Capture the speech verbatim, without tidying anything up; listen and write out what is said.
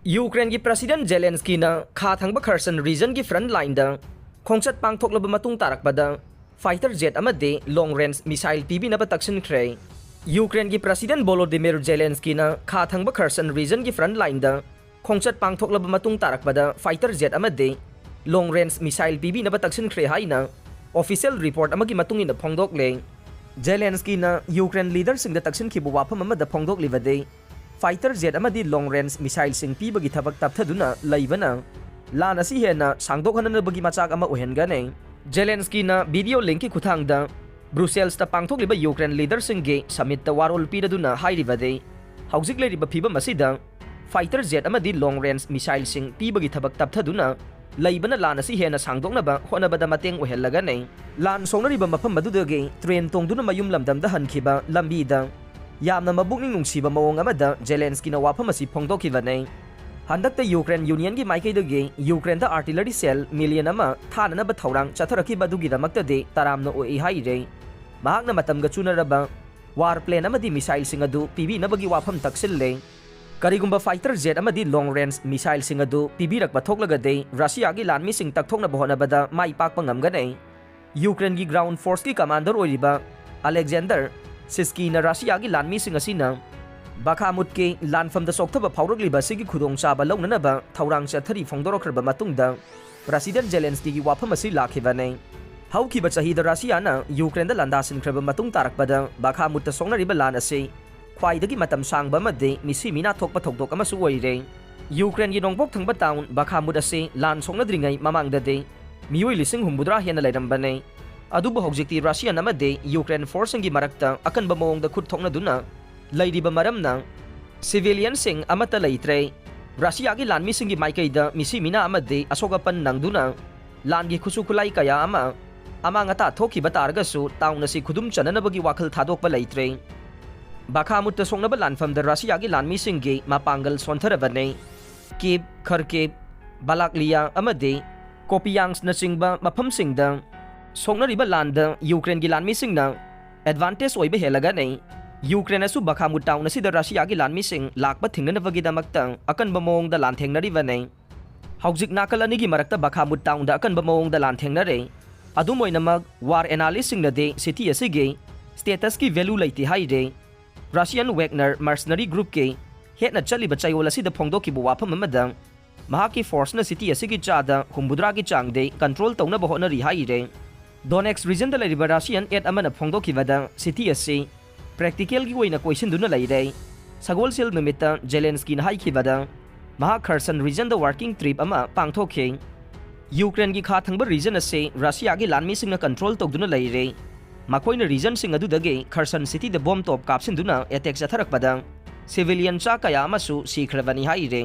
ꯌꯨꯀ꯭ꯔꯦꯟꯒꯤ President Zelenskyꯅ ꯈꯥ ꯊꯪꯕ Kherson regionꯒꯤ front lineꯗ ꯈꯣꯡꯆꯠ ꯄꯥꯡꯊꯣꯛꯂꯕ ꯃꯇꯨꯡ ꯇꯥꯔꯛꯄꯗ fighter jet ꯑꯃꯗꯤ long range missile ꯄꯤꯕꯤꯅꯕ ꯇꯛꯁꯤꯟꯈ꯭ꯔꯦ꯫ ꯌꯨꯀ꯭ꯔꯦꯟꯒꯤ President Volodymyr Zelenskyꯅ ꯈꯥ ꯊꯪꯕ Kherson regionꯒꯤ front lineꯗ ꯈꯣꯡꯆꯠ ꯄꯥꯡꯊꯣꯛꯂꯕ ꯃꯇꯨꯡ ꯇꯥꯔꯛꯄꯗ fighter jet ꯑꯃꯗꯤ long range missile ꯄꯤꯕꯤꯅꯕ ꯇꯛꯁꯤꯟꯈ꯭ꯔꯦ ꯍꯥꯏꯅ official report ꯑꯃꯒꯤ ꯃꯇꯨꯡ ꯏꯟꯅ ꯐꯣꯡꯗꯣꯛꯂꯦ꯫ Zelenskyꯅ ꯌꯨꯀ꯭ꯔꯦꯟ leaderꯁꯤꯡꯗ ꯇꯛꯁꯤꯟꯈꯤꯕ ꯋꯥꯐꯝ ꯑꯃꯗ ꯐꯣꯡꯗꯣꯛꯂꯤꯕꯗꯤ, fighter jet ꯑꯃꯗꯤ long range missileꯁꯤꯡ ꯄꯤꯕꯒꯤ ꯊꯕꯛ ꯇꯞꯊꯗꯨꯅ ꯂꯩꯕꯅ ꯂꯥꯟ ꯑꯁꯤ ꯍꯦꯟꯅ ꯁꯥꯡꯗꯣꯛꯍꯟꯅꯕꯒꯤ ꯃꯆꯥꯛ ꯑꯃ ꯑꯣꯏꯍꯟꯒꯅꯤ꯫ Zelenskyꯅ video linkꯀꯤ ꯈꯨꯠꯊꯥꯡꯗ Brusselꯁꯇ ꯄꯥꯡꯊꯣꯛꯂꯤꯕ ꯌꯨꯀ꯭ꯔꯦꯟ leaderꯁꯤꯡꯒꯤ summitꯇ ꯋꯥꯔꯣꯜ ꯄꯤꯔꯗꯨꯅ ꯍꯥꯏꯔꯤꯕꯗꯤ, ꯍꯧꯖꯤꯛ ꯂꯩꯔꯤꯕ ꯐꯤꯕꯝ ꯑꯁꯤꯗ fighter jet ꯑꯃꯗꯤ long range missileꯁꯤꯡ ꯄꯤꯕꯒꯤ ꯊꯕꯛ ꯇꯞꯊꯗꯨꯅ ꯂꯩꯕꯅ ꯂꯥꯟ ꯑꯁꯤ ꯍꯦꯟꯅ ꯁꯥꯡꯗꯣꯛꯅꯕ ꯍꯣꯠꯅꯕꯗ ꯃꯇꯦꯡ ꯑꯣꯏꯍꯜꯂꯒꯅꯤ꯫ ꯂꯥꯟ ꯁꯣꯛꯅꯔꯤꯕ ꯃꯐꯝ ꯑꯗꯨꯗꯒꯤ train ꯇꯣꯡꯗꯨꯅ ꯃꯌꯨꯝ ꯂꯝꯗꯝꯗ ꯍꯟꯈꯤꯕ ꯂꯝꯕꯤꯗ ꯌꯥꯝꯅ ꯃꯕꯨꯛꯅꯤꯡ ꯅꯨꯡꯁꯤꯕ ꯃꯑꯣꯡ ꯑꯃꯗ Zelenskyꯅ ꯋꯥꯐꯝ ꯑꯁꯤ ꯐꯣꯡꯗꯣꯛꯈꯤꯕꯅꯤ꯫ ꯍꯟꯗꯛꯇ Ukraine Unionꯒꯤ ꯃꯥꯏꯀꯩꯗꯒꯤ ꯌꯨꯀ꯭ꯔꯦꯟꯗ artillery shell million ꯑꯃ ꯊꯥꯅꯅꯕ ꯊꯧꯔꯥꯡ ꯆꯠꯊꯔꯛꯈꯤꯕ ꯑꯗꯨꯒꯤꯗꯃꯛꯇꯗꯤ ꯇꯔꯥꯝꯅ ꯑꯣꯛꯏ ꯍꯥꯏꯔꯤ꯫ ꯃꯍꯥꯛꯅ ꯃꯇꯝꯒ ꯆꯨꯅꯔꯕ war plane ꯑꯃꯗꯤ missileꯁꯤꯡ ꯑꯗꯨ ꯄꯤꯕꯤꯅꯕꯒꯤ ꯋꯥꯐꯝ ꯇꯛꯁꯤꯜꯂꯦ꯫ ꯀꯔꯤꯒꯨꯝꯕ fighter jet ꯑꯃꯗꯤ long range missileꯁꯤꯡ ꯑꯗꯨ ꯄꯤꯕꯤꯔꯛꯄ ꯊꯣꯛꯂꯒꯗꯤ, ꯔꯁꯤꯌꯥꯒꯤ ꯂꯥꯟꯃꯤꯁꯤꯡ ꯇꯛꯊꯣꯛꯅꯕ ꯍꯣꯠꯅꯕꯗ ꯃꯥꯏ ꯄꯥꯛꯄ ꯉꯝꯒꯅꯤ꯫ ꯌꯨꯀ꯭ꯔꯦꯟꯒꯤ ground forceꯀꯤ commander ꯑꯣꯏꯔꯤꯕ Alexander Syrskina ꯔꯁꯤꯌꯥꯒꯤ ꯂꯥꯟꯃꯤꯁꯤꯡ ꯑꯁꯤꯅ ꯕꯈꯥꯃꯨꯠꯀꯤ ꯂꯥꯟꯐꯝꯗ ꯆꯣꯛꯊꯕ ꯐꯥꯎꯔꯛꯂꯤꯕ ꯑꯁꯤꯒꯤ ꯈꯨꯗꯣꯡꯆꯥꯕ ꯂꯧꯅꯅꯕ ꯊꯧꯔꯥꯡ ꯆꯠꯊꯔꯤ ꯐꯣꯡꯗꯣꯔꯛꯈ꯭ꯔꯕ ꯃꯇꯨꯡꯗ, President Zelenskyꯒꯤ ꯋꯥꯐꯝ ꯑꯁꯤ ꯂꯥꯛꯈꯤꯕꯅꯤ꯫ ꯍꯧꯈꯤꯕ ꯆꯍꯤꯗ ꯔꯁꯤꯌꯥꯅ ꯌꯨꯀ꯭ꯔꯦꯟꯗ ꯂꯥꯟꯗꯥꯁꯤꯟꯈ꯭ꯔꯕ ꯃꯇꯨꯡ ꯇꯥꯔꯛꯄꯗ, ꯕꯈꯥꯃꯨꯠꯇ ꯁꯣꯛꯅꯔꯤꯕ ꯂꯥꯟ ꯑꯁꯤ ꯈ꯭ꯋꯥꯏꯗꯒꯤ ꯃꯇꯝ ꯁꯥꯡꯕ ꯑꯃꯗꯤ ꯃꯤꯁꯤ ꯃꯤꯅꯥ ꯊꯣꯛꯄ ꯊꯧꯗꯣꯛ ꯑꯃꯁꯨ ꯑꯣꯏꯔꯦ꯫ ꯌꯨꯀ꯭ꯔꯦꯟꯒꯤ ꯅꯣꯡꯄꯣꯛ ꯊꯪꯕ town ꯕꯈꯥꯃꯨꯠ ꯑꯁꯤ ꯂꯥꯟ ꯁꯣꯛꯅꯗ꯭ꯔꯤꯉꯩ ꯃꯃꯥꯡꯗꯗꯤ ꯃꯤꯑꯣꯏ ꯂꯤꯁꯤꯡ ꯍꯨꯝꯐꯨꯇꯔꯥ ꯍꯦꯟꯅ ꯂꯩꯔꯝꯕꯅꯤ꯫ ꯑꯗꯨꯕꯨ ꯍꯧꯖꯤꯛꯇꯤ Russian ꯑꯃꯗꯤ Ukraine forceꯁꯤꯡꯒꯤ ꯃꯔꯛꯇ ꯑꯀꯟꯕ ꯃꯑꯣꯡꯗ ꯈꯨꯠ ꯊꯣꯛꯅꯗꯨꯅ ꯂꯩꯔꯤꯕ ꯃꯔꯝꯅ civilianꯁꯤꯡ ꯑꯃꯠꯇ ꯂꯩꯇ꯭ꯔꯦ꯫ ꯔꯁꯤꯌꯥꯒꯤ ꯂꯥꯟꯃꯤꯁꯤꯡꯒꯤ ꯃꯥꯏꯀꯩꯗ ꯃꯤꯁꯤ ꯃꯤꯅꯥ ꯑꯃꯗꯤ ꯑꯁꯣꯛ ꯑꯄꯟ ꯅꯪꯗꯨꯅ ꯂꯥꯟꯒꯤ ꯈꯨꯠꯁꯨ ꯈꯨꯠꯂꯥꯏ ꯀꯌꯥ ꯑꯃ ꯑꯃꯥꯡ ꯑꯇꯥ ꯊꯣꯛꯈꯤꯕ ꯇꯥꯔꯒꯁꯨ, town ꯑꯁꯤ ꯈꯨꯗꯨꯝ ꯆꯟꯅꯅꯕꯒꯤ ꯋꯥꯈꯜ ꯊꯥꯗꯣꯛꯄ ꯂꯩꯇ꯭ꯔꯦ꯫ ꯕꯈꯥꯃꯨꯠꯇ ꯁꯣꯛꯅꯕ ꯂꯥꯟꯐꯝꯗ ꯔꯁꯤꯌꯥꯒꯤ ꯂꯥꯟꯃꯤꯁꯤꯡꯒꯤ ꯃꯄꯥꯡꯒꯜ ꯁꯣꯟꯊꯔꯕꯅꯤ꯫ ꯀꯤꯞ, ꯈꯔꯀꯤꯞ, ꯕꯥꯂꯥꯛꯂꯤꯌꯥ ꯑꯃꯗꯤ ꯀꯣꯄꯤꯌꯥꯡꯁꯅꯆꯤꯡꯕ ꯃꯐꯝꯁꯤꯡꯗ ꯁꯣꯛꯅꯔꯤꯕ ꯂꯥꯟꯗ ꯌꯨꯀ꯭ꯔꯦꯟꯒꯤ ꯂꯥꯟꯃꯤꯁꯤꯡꯅ advantage ꯑꯣꯏꯕ ꯍꯦꯜꯂꯒꯅꯤ꯫ ꯌꯨꯀ꯭ꯔꯦꯟꯅꯁꯨ ꯕꯈꯥꯃꯨꯠ ꯇꯥꯎꯟ ꯑꯁꯤꯗ ꯔꯁꯤꯌꯥꯒꯤ ꯂꯥꯟꯃꯤꯁꯤꯡ ꯂꯥꯛꯄ ꯊꯤꯡꯅꯅꯕꯒꯤꯗꯃꯛꯇ ꯑꯀꯟꯕ ꯃꯑꯣꯡꯗ ꯂꯥꯟꯊꯦꯡꯅꯔꯤꯕꯅꯤ꯫ ꯍꯧꯖꯤꯛ ꯅꯥꯀꯜ ꯑꯅꯤꯒꯤ ꯃꯔꯛꯇ ꯕꯈꯥꯃꯨꯠ ꯇꯥꯎꯟꯗ ꯑꯀꯟꯕ ꯃꯑꯣꯡꯗ ꯂꯥꯟꯊꯦꯡꯅꯔꯦ꯫ ꯑꯗꯨꯝ ꯑꯣꯏꯅꯃꯛ, ꯋꯥꯔ ꯑꯦꯅꯥꯂꯤꯁꯁꯤꯡꯅꯗꯤ ꯁꯤꯇꯤ ꯑꯁꯤꯒꯤ ꯁ꯭ꯇꯦꯇꯁꯀꯤ ꯚꯦꯂꯨ ꯂꯩꯇꯦ ꯍꯥꯏꯔꯦ꯫ ꯔꯁꯤꯌꯟ ꯋꯦꯒꯅꯔ ꯃꯔꯁꯅꯔꯤ ꯒ꯭ꯔꯨꯞꯀꯤ ꯍꯦꯠꯅ ꯆꯠꯂꯤꯕ ꯆꯌꯣꯜ ꯑꯁꯤꯗ ꯐꯣꯡꯗꯣꯛꯈꯤꯕ ꯋꯥꯐꯝ ꯑꯃꯗ, ꯃꯍꯥꯛꯀꯤ ꯐꯣꯔꯁꯅ ꯁꯤꯇꯤ ꯑꯁꯤꯒꯤ ꯆꯥꯗ ꯍꯨꯝꯐꯨꯇꯔꯥꯒꯤ ꯆꯥꯡꯗꯤ ꯀꯟꯇ꯭ꯔꯣꯜ ꯇꯧꯅꯕ ꯍꯣꯠꯅꯔꯤ ꯍꯥꯏꯔꯦ꯫ ꯗꯣꯅꯦꯠꯁ ꯔꯤꯖꯟꯗ ꯂꯩꯔꯤꯕ ꯔꯁꯤꯌꯟ ꯑꯦꯠ ꯑꯃꯅ ꯐꯣꯡꯗꯣꯛꯈꯤꯕꯗ, ꯁꯤꯇꯤ ꯑꯁꯤ ꯄ꯭ꯔꯦꯛꯇꯤꯀꯦꯜꯒꯤ ꯑꯣꯏꯅ ꯀꯣꯏꯁꯤꯟꯗꯨꯅ ꯂꯩꯔꯦ꯫ ꯁꯒꯣꯜꯁꯦꯜ ꯅꯨꯃꯤꯠꯇ ꯖꯦꯂꯦꯟꯁꯀꯤꯅ ꯍꯥꯏꯈꯤꯕꯗ, ꯃꯍꯥꯛ ꯈꯔꯁꯟ ꯔꯤꯖꯟꯗ ꯋꯥꯔꯀꯤꯡ ꯇ꯭ꯔꯤꯞ ꯑꯃ ꯄꯥꯡꯊꯣꯛꯈꯤ꯫ ꯌꯨꯀ꯭ꯔꯦꯟꯒꯤ ꯈꯥ ꯊꯪꯕ ꯔꯤꯖꯟ ꯑꯁꯤ ꯔꯁꯤꯌꯥꯒꯤ ꯂꯥꯟꯃꯤꯁꯤꯡꯅ ꯀꯟꯇ꯭ꯔꯣꯜ ꯇꯧꯗꯨꯅ ꯂꯩꯔꯦ꯫ ꯃꯈꯣꯏꯅ ꯔꯤꯖꯟꯁꯤꯡ ꯑꯗꯨꯗꯒꯤ ꯈꯔꯁꯟ ꯁꯤꯇꯤꯗ ꯕꯣꯝ ꯇꯣꯞ ꯀꯥꯞꯁꯤꯟꯗꯨꯅ ꯑꯦꯇꯦꯛ ꯆꯠꯊꯔꯛꯄꯗ ꯁꯤꯚꯤꯂꯤꯌꯟ ꯆꯥ ꯀꯌꯥ ꯑꯃꯁꯨ ꯁꯤꯈ꯭ꯔꯕꯅꯤ ꯍꯥꯏꯔꯦ꯫